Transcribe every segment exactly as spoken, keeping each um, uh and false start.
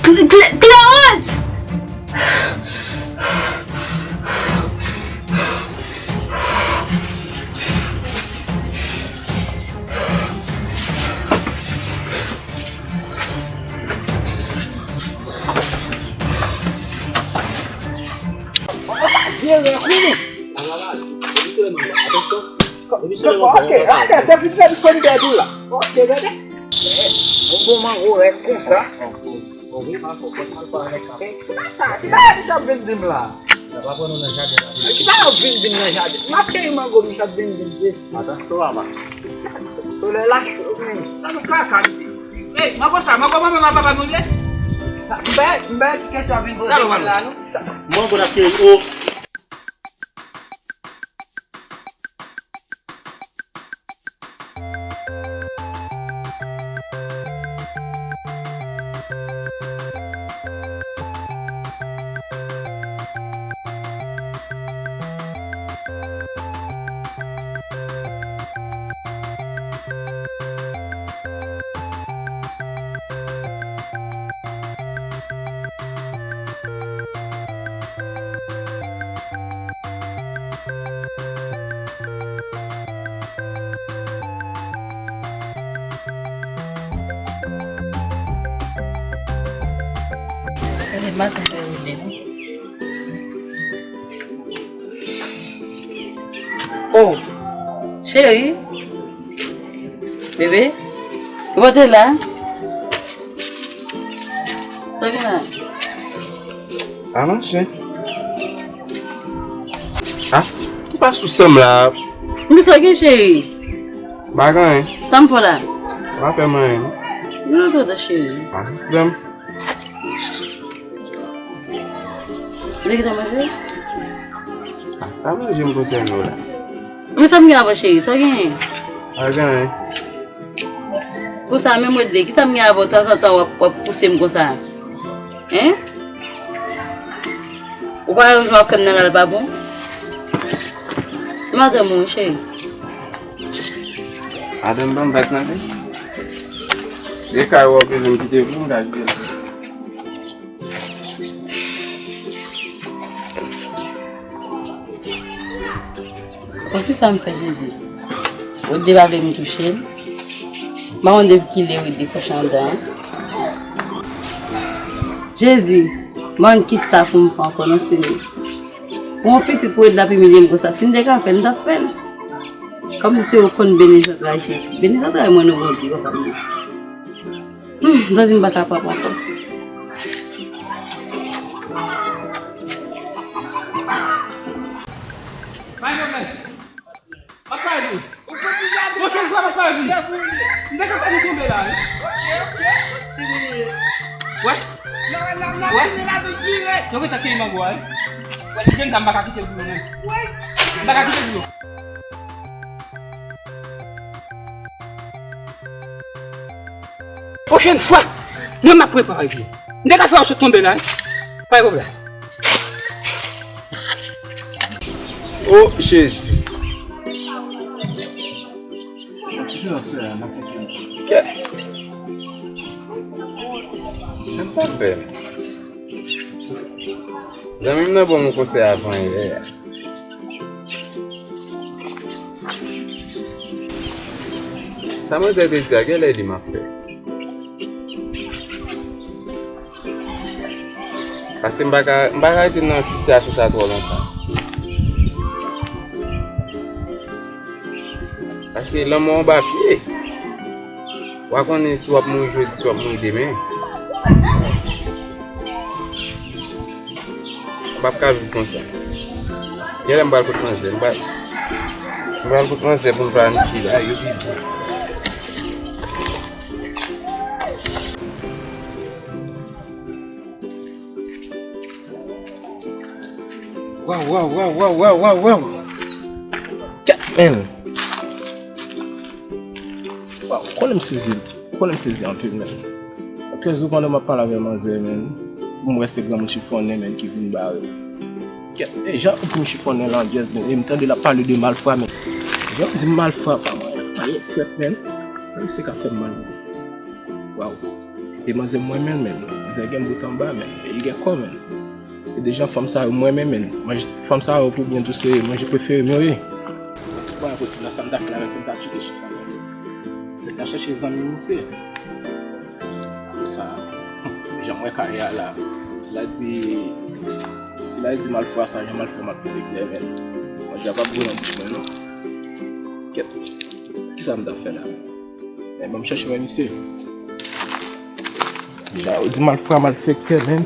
Klè- Klè- Klewòz! Vye rèk, wi, men. Atansyon. Depi sou lè mwen. Ok, ok, depi sou lè mwen konn dèd ou la. Ok, gade. Yon bon mango rèk konsa. Bon, wi, pa fò, fò n al pale avèk sa. Ki bagay misye ap vin di m la? Sa pa pran nou nan jaden la. Ki bagay ap vin di m nan jaden? M ap keyi mango, misye ap vin di m se. Atansyon, papa. Solèy la cho, men. Sa nou kaka, misye. Ey, mango sa, mango manman m ak papa nou ye? M pa, m pa ki kesyon ap vin poze la, non. Mango n ap keyi, o. Gade maten fè rele m. Oh, cheri. Bebe, ou pa te la? Sa gen la? A manje. A, ou pa sou san m la. M sa gen, cheri? Pa gen anyen. Sa m fè la? Pa fè m anyen, non. Yon lòt tan, cheri. A, pwoblèm. Ou te gentan manje? A, sa manje m konsène w la? Men sa m gen avè w, cheri, sa w genyen? Pa gen anyen. Konsa menm, Rodney, kisa m gen avè w, tanzantan w ap, w ap pouse m konsa? Hein? Ou pa wè jan w ap fè m nan la l pa bon? Madanm ou, cheri. Madanm ban m vag nan men. E kay w ap bezwen m kite pou m ka kite l. Bon, kisa m fè, Jezi? Rodney pa vle m touche l. M pa konn depi kilè Rodney kouche anndan an. Jezi, m pa konn kisa pou m fè ankò non, Senyè. Pou yon pitit pou Rodney ap imilye m konsa, si m te ka fè l, m t ap fè l. Kòmsi se ou konn beni zantray Jezi. Beni zantray mwen non, Bondye, papa m. Hmm, m santi m pa kapab ankò. Bay pwoblèm. M ap pale di w. Pwochèn fwa m ap pale di w. M te ka fè nou tonbe la, wi. Wè? Wè? Yo gentan keyi mango a, wi. Wè, ti jèn sa m pa ka kite l pou yo menm. M pa ka kite l pou yo. Pwochèn fwa, mwen m ap prepare vye. M te ka fè w sot tonbe la, wi. Pa gen pwoblèm. O Jezi. Kè. Sa m t ap fè? Zanmi m nan ban m yon konsèy avan yè a. Sa manzè te di a, genlè li m ap fè. Paske m pa ka, m pa ka rete nan sitiyasyon sa twò lontan. Paske lanmò anba pye. W a konnen si w ap mouri jodi, si w ap mouri demen. M p ap ka viv konsa. Genlè m pral kot manzè. M pral, m pral kot manzè pou n planifye la. Waw, waw, waw, waw, waw, waw, waw. Tcha, men. Waw, konnen m sezi, konnen m sezi anpil, men. Oke, jou pandan m ap pale avè manzè, men, m wè se granmoun chifonnen, men, ki vin bare m. Kèt, e jan ou di m chifonnen landjèz, men, e m tande l ap pale de malfra, men. Jan ou di m malfra, pa mwen, pa yon frèt, men. Kòmsi ka fè m mal, men. Waw. E manzè m mwen menm, menm. Nèg gen bout anba, men. E li gen kò, men. E deja fanm sa yo, mwen menm, men. Manje, fanm sa yo, pou byen tou, se manje prefere m yo ye. Mwen, enposib, nan sa m ta fè la, men pou m ta tcheke chif la, men. Mwen ta chèche zanmi misye. Apre sa, jan mwen kare a la, sila di, sila di malfwa sa, jan malfwa m ap fè klè, men. Manje a p ap goumen nan bouch mwen, non. Kèt, kisa m ta fè la? Men ban m chèche wè misye. Deja, yo di malfwa, malfektè, men.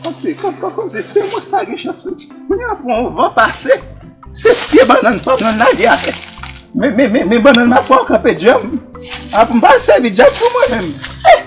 Kòmsi, kòm, kòm, kòmsi se mwen k pa gen chans, wi. Kounye a pran yon van pase. Se pye bannann pa m nan lage atè. Men, men, men, men bannann malfwa kanpe djanm. A pou m pa sèvi djab pou mwen menm. Eh!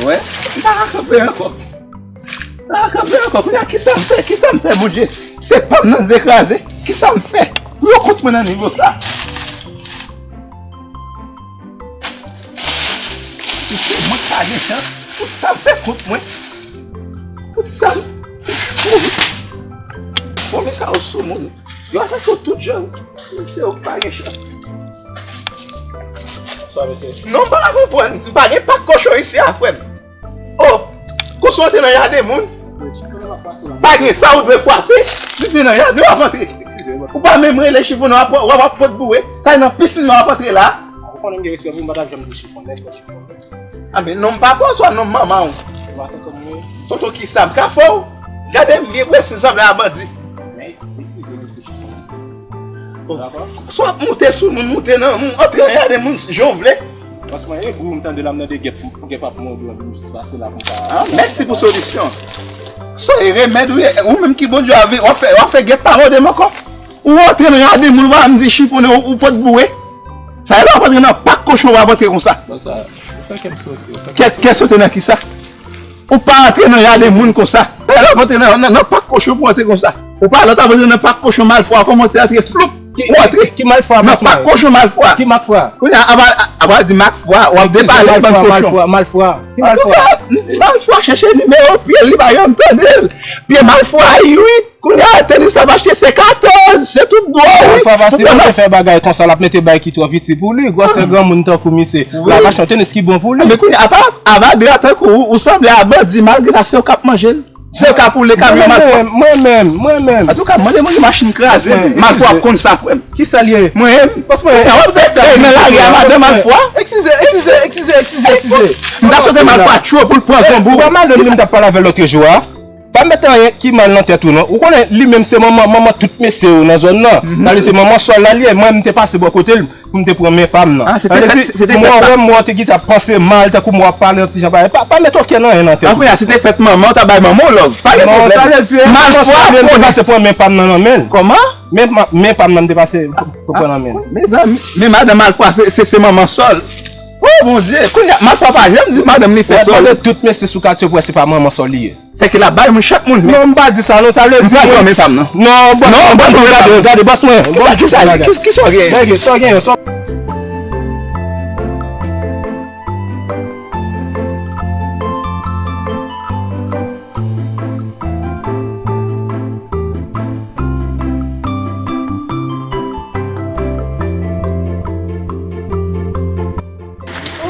Wè, m pa ka kanpe ankò. M pa ka kanpe ankò. Kounye a, kisa m fè? Kisa m fè, Bondye? Se pa m nan vle kraze. Kisa m fè? Pou yo kont mwen nan nivo sa. Mesye, mwen pa gen chans. Tout sa m fè kont mwen. Tout sa m. Fanmi sa yo sou moun. Yo atake w tout jan. Mesye, ou pa gen chans. Sa, mesye. Non, m pa ka konprann. M pa gen pak kochon isi a, frè m. Oh! Kochon antre nan jaden moun. Pa gen sa ou dwe frape. Li se nan jaden w ap antre. Ou pa menm rele chifon w ap, w ap, w ap pot boure. Sa nan pisin nan w ap antre la. Ou konnen m gen respè pou ou, m pa t ap janm di chifon, nèg, chifon. A men non m papa w, swa non m manman w. Ou pa tonton mwen. Tonton kisa m ka fè w? Gade m byen presi, m sanble a bandi. Men, eskize m, mesye chifon. Oh. Dakò? Swa moute sou moun, moute nan moun, antre nan jaden moun jan w vle. Paske mwen, e gou m tande la, m nan de gèp, pou gèp ap mòde w, m jis pase la pou m pa. Ah, mèsi pou solisyon. So, e remèd, wi, ou menm ki Bondye ave, w ap fè, w ap fè gèp pa mòde m ankò. Ou antre nan jaden moun, ou pa m di chifonnen, ou, ou pot boure. Sa e lè w ap antre nan pak kochon, w ap antre konsa. Bon, sa, ou fè kè m sote, ou fè kè, kè sote nan kisa? Ou pa antre nan jaden moun konsa. Sa e lè w ap antre nan, nan, nan pak kochon pou antre konsa. Ou pa lè w ap antre nan pak kochon malfwa, kòman w te antre floup? Ou antre. Ki malfwa, nan pak kochon malfwa. Ki malfwa? Kounye a, apa, apa di malfwa, w ap depale bann kochon. Malfwa, malfwa. Ki malfwa? Kounye a, m di malfwa, chèche nimewo pye l, li pa janm tande l. Pye malfwa, uit. Kounye a, tenis l ap achte se katòz, se tout dwòl, wi. Malfwa fasil, ou konprann? Fè bagay konsa, l ap mete bagay ki twò piti pou li. Gwosè granmoun tankou misye. Wi. L ap achte yon tenis ki bon pou li. Men kounye a, apa, apa de a tankou ou, ou sanble a bandi, malgre sa, se ou k ap manje l. Se ou k ap woule kamyon malfwa. Mwen menm, mwen menm, mwen menm. Antouka, mande moun ki machin kraze, malfwa ap konn sa, frè m. Kisa l ye? Mwen menm. Paske mwen, nan lari a, madan malfwa. Eskize, eskize, eskize, eskize, eskize. M ta swete malfwa tchwe pou l pran zonbou. Ou pa mal, menm jan m t ap pale avè l lòt jou a. Pa met anyen ki mal nan tèt ou non. Ou konnen li menm se manman, manman tout mesye yo nan zòn nan. Sa vle di se manman sòl la li ye. Mwen m te pase bò kote l pou m te pran men pa m nan. Ah, se te fèt, se te fèt. Mwen wè m wè w te gentan panse mal tankou m wè w ap pale yon ti jan bagay. Pa, pa met okenn anyen nan tèt ou. Apre a, se te fèt manman, w ta bay manman w love. Pa gen pwoblèm. Non, sa vle di, manman sòl li, m te pase pran men pa m nan nan men l. Kòman? Men, men pa m nan m te pase pran nan men l. Mezanmi, men madan malfwa, se, se, se manman sòl. Oh, Bondye, kounye a, malfwa pa janm di madanm li fè sòl. Mwen konnen tout mesye sou katye w prèske pa manman sòl li ye. Sèke l ap bay moun, chak moun, men. Non, m pa di sa, non, sa vle di. M pa pran men pa m, non. Non, bòs mwen, bòs mwen, gade, gade, bòs mwen. Kisa, kisa, kisa w genyen? Gade, sa w genyen, sa w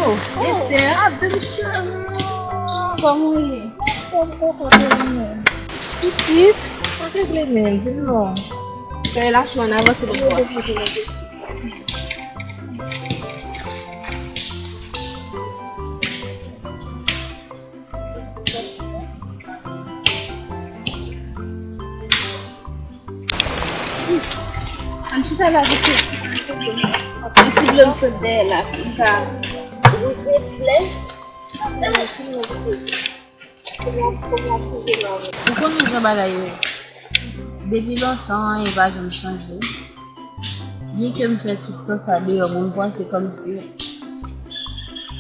Oh, Esther. Abdou Charles. Kòman w ye? Anfòm, kòkòt, ou menm? Pitit, sa te vle menm, di m non. Fè lachman avanse bò. Ann chita la vite. Yon ti dlo m sot dèyè la pou m ka wouze flè. Ou konnen jan bagay yo ye. Depi lontan, anyen pa janm chanje. Byenke m fè tout tan sa deyò, moun panse kòmsi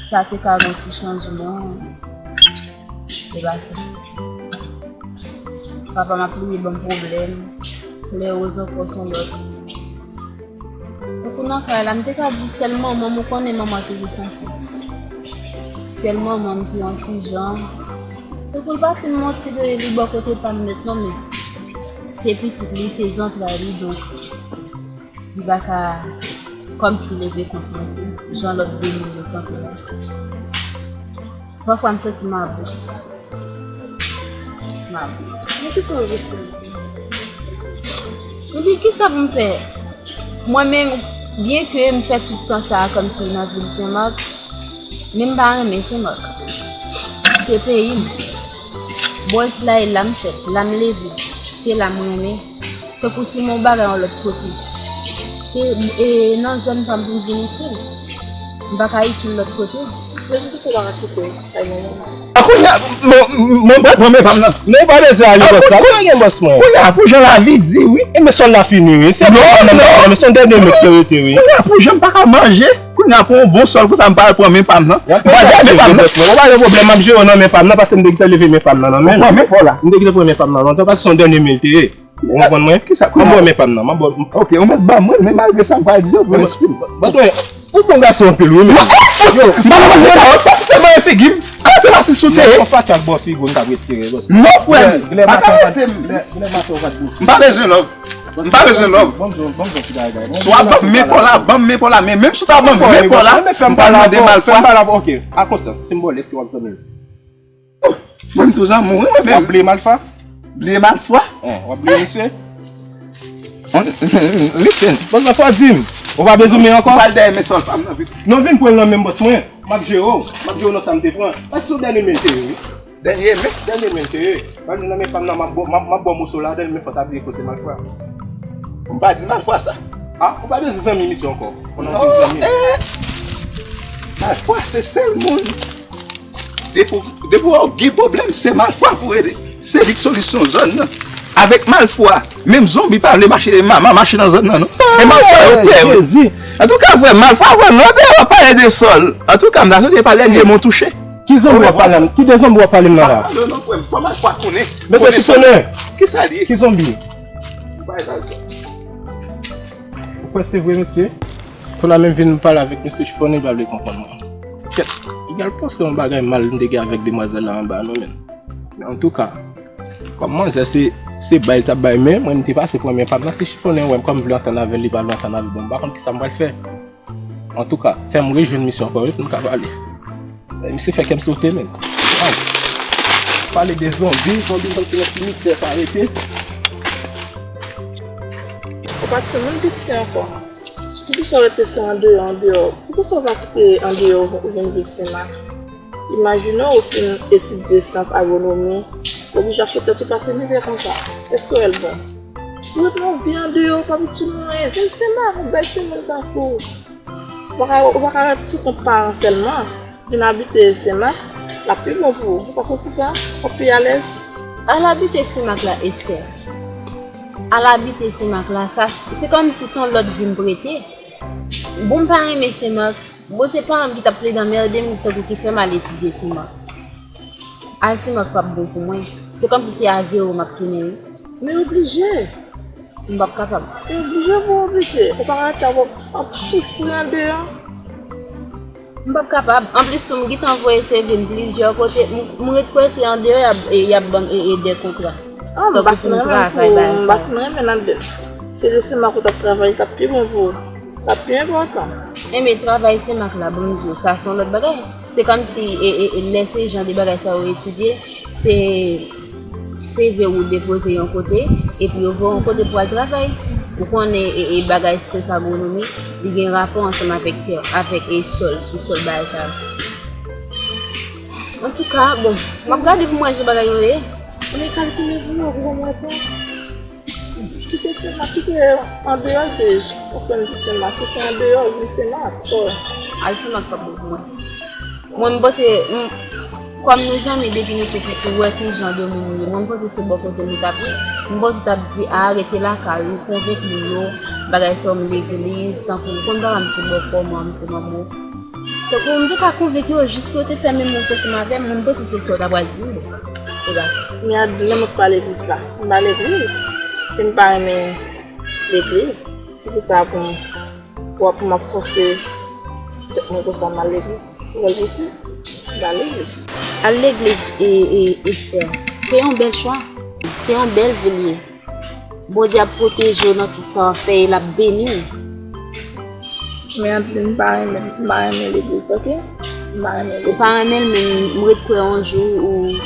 sa te ka gen yon ti chanjman, e pa sa. Papa m ap plede ban m pwoblèm, klè woz ankò s on lòt. Tankou nan kay la, m te ka di sèl manman m, ou konnen manman toujou sansib. S Sèl manman m ki yon ti jan. Tankou l pa fin montre li bò kote pa m nèt non, men se pitit li, se zantray li, donk li pa ka kòmsi leve kont mwen jan lòt de moun yo kanpe la. Pafwa m santi m about. M about. Men kisa w vle fè? Epi kisa pou m fè? Mwen menm, byen ke m fè tout tan sa a kòmsi nan vil Senmak, men m pa renmen Senmak. Se peyi m. Bòz la e la m fèt, la m leve. Se la m renmen. Tankou si m yon bagay yon lòt kote, se e, nan zòn pa m pou m vin itil. M pa ka itil lòt kote. Men poukisa w pa ka kite kay manman w? A kounye a, mwen, mwen pral pran men pa m nan. Non, ou pa bezwen ale bòs sa. Kòman gen bòs mwen? Kounye a, pou jan lavi di, wi. E men sòl la fini, wi. Se non, non, men se yon dènye mèt ki rete, wi. Kounye a, pou jan m pa ka manje. Kounye a, pou yon bon sòl konsa, m pral pran men pa m nan. M pral pran men pa m nan. Ou pa gen pwoblèm, m ap jere w nan men pa m nan, paske m te gentan leve men pa m nan nan men l. Pran men pa w la. M te gentan pran men pa m nan lontan, paske se yon dènye men l te ye. Ou konprann mwen? Kisa? M ap ba w men pa m nan. M ap ba w. Ok, ou mèt ban mwen, men malgre sa, m pral di w, bòs mwen, ou bon gason anpil, wi, men. Yo, m pa nan figi m. Kase masin sou tè. Yon fatra k bò figi w, m t ap retire, bòs. Non, frè m. Pa karese m. M pa bezwen love. M pa bezwen love. Swa ban m men pa w la, ban m men pa w la, men menm si w ta ban m men pa w la, m pral mande malfwa. Ok, a konsyans, si m vòlè, si w ap zanmi m. Oh, mwen m tou zanmi w, wi, mwen menm. W ap bliye malfwa? Bliye malfwa? Eh, w ap bliye misye? Listen. Bòs la, fò w di m. Ou pa bezwen men ankò? Pral dèyè men sòl pa m nan vit. Non, vin pran l nan men m, bòs mwen. M ap jere w. M ap jere w nan sa m te pran. Paske se yon dènye men l te ye, wi. Dènye men? Dènye men l te ye. Pral nan men pa m nan, m ap ba w, m ap, m ap ba w moso ladan l, men fò w ta bliye ke w se malfwa. M pa di malfwa sa. Ah, ou pa bezwen zanmi misye ankò. Ou nan vin zanmi. Eh! Malfwa, se sèl moun. Depi w, depi w gen pwoblèm, se malfwa pou rele. Se li k solisyon zòn nan. Avèk malfwa, menm zonbi pa vle mache, ma, ma, mache nan zòn nan, non. E malfwa yo pè, wi. Jezi. Antouka, frè m, malfwa, frè m, nan deyò w ap pale de sòl. Antouka, m ta swete pa dènye mo touche. Ki zonbi w ap pale m? Ki de zonbi w ap pale m nan la? Non, non, frè m, fò malfwa konnen. Mesye Chifonnen. Kisa li ye? Ki zonbi? Ou kwè se vre, mesye? Kounye a menm vin pale avèk mesye Chifonnen, li pa vle konprann mwen. Kèt, li gal panse yon bagay mal m te gen avèk demwazèl la anba, non, men. Men antouka, kòm manzè se, se bay li t ap bay, men mwen m te pase pran men pa m nan, se Chifonnen wè m, kòm m vle antann avè l, li pa vle antann avè m. Bon, m pa konn kisa m pral fè. Antouka, fè m rejwenn misye ankò, wi, pou n ka pale. Eh, misye fè kè m sote, men. Pale de zonbi, zonbi, zonbi, nan simitè sa rete. Ou pa t se moun piti ankò. Poukisa w rete se andeyò, andeyò? Poukisa w pa kite andeyò ou vin viv Senmak? Imajine w fin etidye syans agwonomi, w oblije ap fè tèt ou pase mizè konsa. Èske w wè l bon? Ou ret nan vi andeyò, w p ap itil moun anyen. Vin Senmak, bèl timoun tankou w. Ou pa ka, ou pa ka ret sou kont paran sèlman. Vin abite Senmak, l ap pi bon pou ou. Ou pa santi sa? W ap pi alèz? Al abite Senmak la, Esther. Al abite Senmak la, sa, se kòmsi se yon lòt vi m prete. Bon, m pa renmen Senmak. Bon, se paran m ki t ap plede anmède m tankou ki fè m al etidye Senmak. Al Senmak p ap bon pou mwen. Se kòmsi se a zewo m ap tounen, wi. Men oblije. M p ap kapab. E oblije pou oblije. Ou pa ka rete ap, ap soufri andeyò. M p ap kapab. Anplis tou, m gentan voye C V m plizyè kote. M, m ret kwè se andeyò y ap, e, y ap ban m, e, e, de kontra. Ah, m pa fin renmen pou, m pa fin renmen ladan. Se de Senmak ou t ap travay, t ap pi bon pou ou. T ap pi enpòtan. Enben, travay Senmak la, bon, m di w, sa se yon lòt bagay. Se kòmsi, e, e, e, lè se jan de bagay sa yo etidye, se C V ou depoze yon kote, epi yo voye yon kote pou al travay. Ou konnen, e, e, bagay syans agwonomi, li gen rapò ansanm avèk tè, avèk, e, sòl, sou sòl bagay sa yo. Antouka, bon, m ap gade pou m wè jan bagay yo ye. Men kalkile pou yo, pou w wè. Kite Senmak, kite andeyò, se ou fè m di Senmak, kite andeyò, vin Senmak, so. Al Senmak p ap bon pou mwen. Mwen, m panse, m, kòm nou zanmi depi nou tou piti, ou wè ki jan de moun nou ye. Mwen, m panse se bò kote m ou t ap ye. M panse ou t ap di, a, rete lakay ou, konvenk moun yo, bagay sa yo, m legliz, tankou, ou konn papa m se bòkò, manman m se manbo. Tankou, m te ka konvenk yo jis pou yo te fèmen men yo ansanm avè m, mwen, m panse se sa w ta pral di m, bon, e pa sa. Men a, lè mwen pa legliz la, m pa legliz, e m pa renmen legliz, poukisa pou m, pou, pou m ap fòse tèt mwen konsa m al legliz? Ou wè l posib? Al legliz. Al legliz, e, e, Esther. Se yon bèl chwa. Se yon bèl vi l ye. Bondye ap pwoteje w nan tout sa w ap fè e l ap beni w. Men Adeline, m pa renmen, m pa renmen legliz, oke? M pa renmen legliz. Ou pa renmen l, men m ret kwè yon jou ou,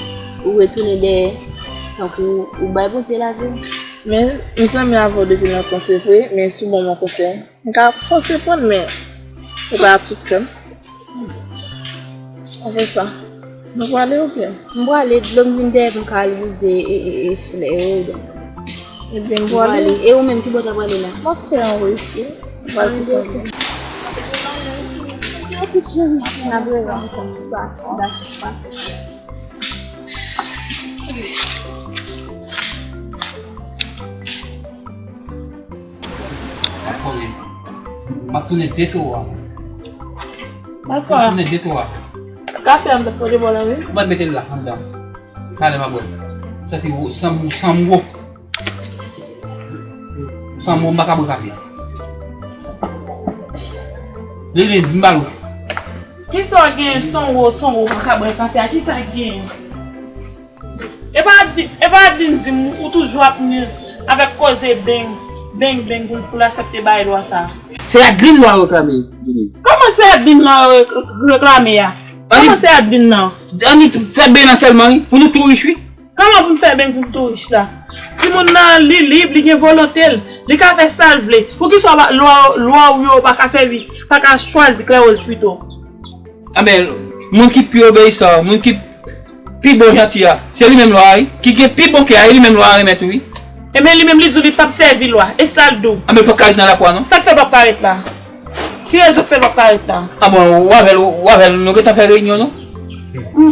ou retounen dèyè. Tankou ou bay Bondye lavi w. Men, m zanmi avè w depi lontan, se vre, men sou bon, mon konsèy. M ka fòse pran l, men se pa ak tout kè m. Anfen sa. Nou prale oubyen? M prale, dlo m vin dèyè pou m ka al wouze e, e, e flè yo, donk. Ebyen, m prale. E ou menm, ki bò w ta prale la? M ap fè yon resi. M pral kite. N ap rewè ankò. Ba, ba, ba. M ap tounen, m ap tounen de twa. M ap tounen de twa. Kafe a m t ap pote bò la, wi. Mwen mete l la, anndan. Talè m ap bwè. Santi wo, sanm, sanm wo. Sanm wo, m pa ka bwè kafe a. Lili, m ba l ou. Kisa w genyen, sanm wo, sanm wo, m pa ka bwè kafe a? Kisa w genyen? E pa di, e pa di m di m, ou toujou ap vini avèk koze beng, beng, beng pou, pou l aksepte bay lwa sa a. Se Adeline lwa reklame, Lili. Kòman se Adeline lwa re-, reklame a? Kòman se Adeline nan? Annik fè beng nan sèlman, wi, pou nou tou rich, wi. Kòman pou m fè beng pou m tou rich la? Timoun nan, li lib, li gen volonte l, li ka fè sa l vle. Poukisa w pa, lwa, lwa w yo pa ka sèvi, pa ka chwazi Klèwoz pito? Anben, moun ki pi obeyisan, moun ki pi bon janti a, se li menm lwa a, wi. Ki gen pi bon kè a, e li menm lwa a renmen tou, wi. Ebyen, li menm li di w li p ap sèvi lwa. E sa l di w? Anben, l p ap ka ret nan lakou a, non. Sa k fè l p ap ka ret la? Ki rezon k fè l p ap ka ret la? Anben, w avè l, w avè l, nou gentan fè reyinyon, non? Hmm.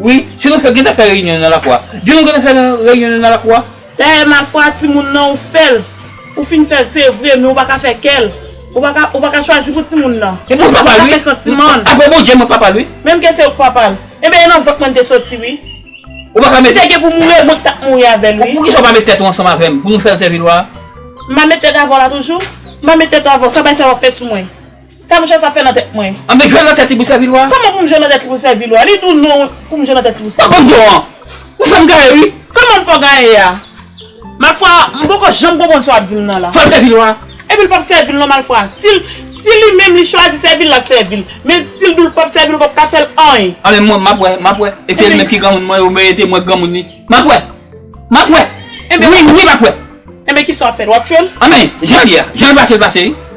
Wi, si nou fè, gentan fè reyinyon nan lakou a. Di nou gentan fè reyinyon nan lakou a. Dayè, malfwa, timoun nan, ou fè l. Ou fin fè l, se vre, men ou pa ka fè kè l. Ou pa ka, ou pa ka chwazi pou timoun nan. E mwen papa l, wi. Ou pa ka fè santiman l. Apre Bondye, mwen papa l, wi. Menm ke se ou k papa l. Ebyen, e nan vant mwen l te soti, wi. Ou pa ka mete. Si te gen pou mouri, e mwen k t ap mouri avè l, wi. Poukisa w pa met tèt ou ansanm avè m pou nou fè l sèvi lwa a? M pa met tèt avè w la toujou? M pa met tèt avè w, sa bay sa w ap fè sou mwen. Sa mouche sa fè nan tèt mwen? Anben, jwe nan tèt li pou sèvi lwa. Kòman pou m jwe nan tèt li pou sèvi lwa? Li di w non, pou m jwe nan tèt li pou sèvi lwa. Ou konn non an. Ou fè m gaye, wi. Kòman m fè w gaye a? Malfwa, m poko janm konprann sa w ap di m nan la. Fò l sèvi lwa. Epi l p ap sèvi l non, malfwa. Si l, si li menm li chwazi sèvi l, l ap sèvi l. Men si l di w l p ap sèvi l, ou p ap ka fè l anyen. Anben, mwen, m ap wè, m ap wè. E se li menm ki granmoun mwen, ou merite mwen granmoun li. M ap wè. M ap wè. Wi, wi, m ap wè. Enben, kisa w ap fè? W ap tchwe l? Anben, jan l ye a, jan l pase, l pase, wi.